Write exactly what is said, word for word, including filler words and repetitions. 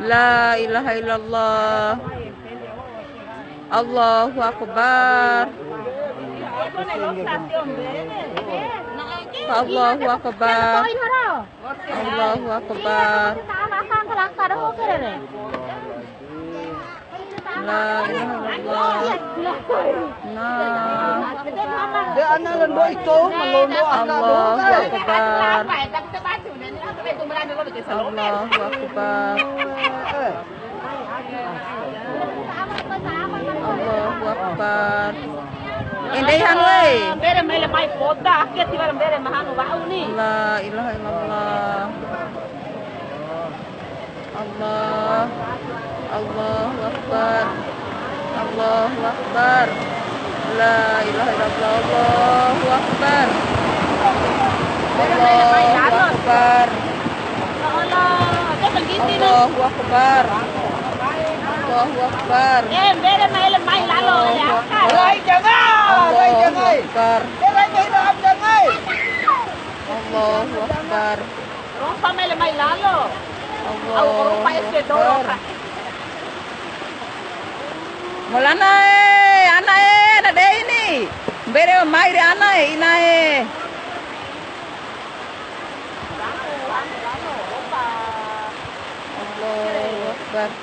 La ilaha illallah. Allahu Akbar. Allahu Akbar. Allahu Akbar. La ilaha illallah. Nah. De ana lendo ito, malondo aka Allahu Akbar. Allahu Akbar. Allahu Akbar. Ende han we. Mbere mai le mai poda, ake tiwara mbere mahanu wa'u ni. La ilaha illallah. Allah. Allahu Akbar. Allahu Akbar. La ilaha illallah. Allahu Akbar. Allahu Akbar. Allahu Akbar. Allahu Akbar. Allahu Akbar. Rai jangan, rai jangan. Allahu Akbar. Rai jangan. Allahu Akbar. Rompa mele mai lalo. Allahu Akbar. Maulana e, ana e, ana dei ni. Mbere mai re ana e, ina e. Allahu Akbar.